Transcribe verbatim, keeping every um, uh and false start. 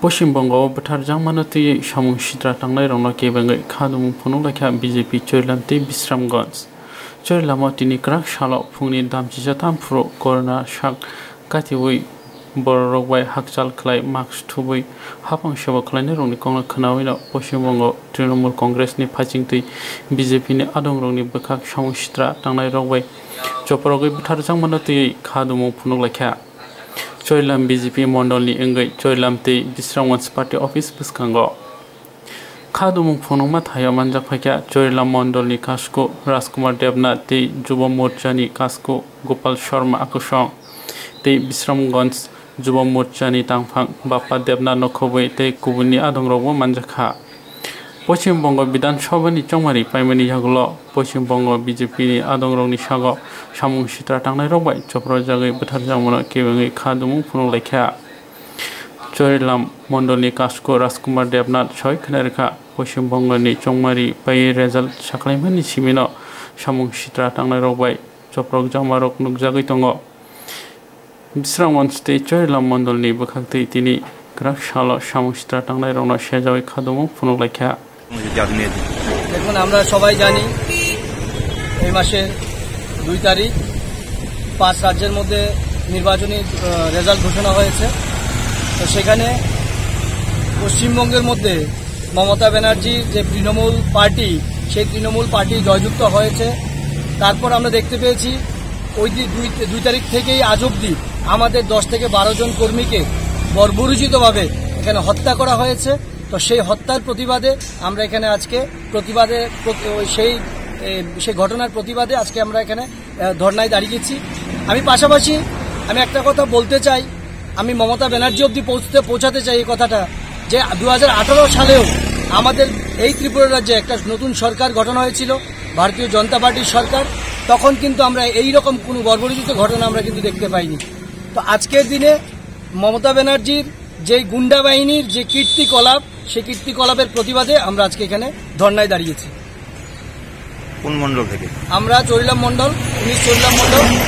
Poschim Bongo o bwtharjakmano twiwi samung sitra tangnairokno kebengwi khadumung phunuk laikha B J P Choilam tei Bisramganj. Choilamo tini kwrak salo phungni damchisa tam phuru corona sak katiwi bororok bai hakchal khlai mask thubwi hapang sebo khlainairokni kokno khwnawino Poschim Bongo Trinamool Congress ni phaichingtwi B J P ni adongrokni bwkhak samung sitra tangnairok bai chopropgwi bwtharjakmano twiwi khadumung phunuk laikha. Choilam B J P mondolni wngwi Choilam tei Bisramganj party office bwskango. Khadumung phunukma thaio manjak phaikha Choilam mondolni kasku Rajkumar Debnath tei Jubo Morchani kasku Gopal Sharma akusong tei Bisramganj Jubo Morchani tangphang Bappa Debnathno khobwi tei kubunni adongrokbo manjakha. Poschim Bongo Bidhan Sabhani chongmari paimani yagulo Poschim Bongo B J P ni adongrokni sago samung sitra tangnairok bai chopropjagwi bwtharjakmano kebengwi khadumung phunuk laikha. Choilam mondolni kasku Rajkumar Debnath soi khwnarikha, Poschim Bongoni chongmari paiwi result saklaimani simino samung sitra tangnairok bai chopropjakmarok nukjagwi tongo. Bisramganj tei Choilam mondolni bwkhaktwi tini kwrak salo samung sitra tangnairokno sejawi khadumung phunuk laikha. দেখুন, আমরা সবাই জানি এই মাসের দুই তারিখ পাঁচ রাজ্যের মধ্যে নির্বাচনী আহ, রেজাল্ট ঘোষণা হয়েছে। তো সেখানে পশ্চিমবঙ্গের মধ্যে মমতা ব্যানার্জির যে তৃণমূল পার্টি, সেই তৃণমূল পার্টি জয়যুক্ত হয়েছে। তারপর আমরা দেখতে পেয়েছি ওই দিন দুই দুই তারিখ থেকেই আজ অবধি আমাদের দশ থেকে বারো জন কর্মীকে বর্বরোচিতভাবে এখানে হত্যা করা হয়েছে। তো সেই হত্যার প্রতিবাদে আমরা এখানে আজকে প্রতিবাদে প্রতি- ওই সেই এ, সেই ঘটনার প্রতিবাদে আজকে আমরা এখানে আহ, ধর্নায় দাঁড়িয়েছি। আমি পাশাপাশি আমি একটা কথা বলতে চাই, আমি মমতা ব্যানার্জি অবধি পৌঁছতে পৌঁছাতে চাই এই কথাটা যে দু সালেও আমাদের এই ত্রিপুরা রাজ্যে একটা নতুন সরকার গঠন হয়েছিল, ভারতীয় জনতা পার্টির সরকার। তখন কিন্তু আমরা এই রকম কোনো বর্বরোচিত ঘটনা আমরা কিন্তু দেখতে পাইনি। তো আজকের দিনে মমতা ব্যানার্জির যেই গুন্ডা বাহিনীর যে কীর্তিকলাপ, সেই কীর্তিকলাপের প্রতিবাদে আমরা আজকে এখানে ধর্নায় দাঁড়িয়েছি। কোন মন্ডল থেকে? আমরা চরিলাম মন্ডল, উনিশ চরিলাম মন্ডল।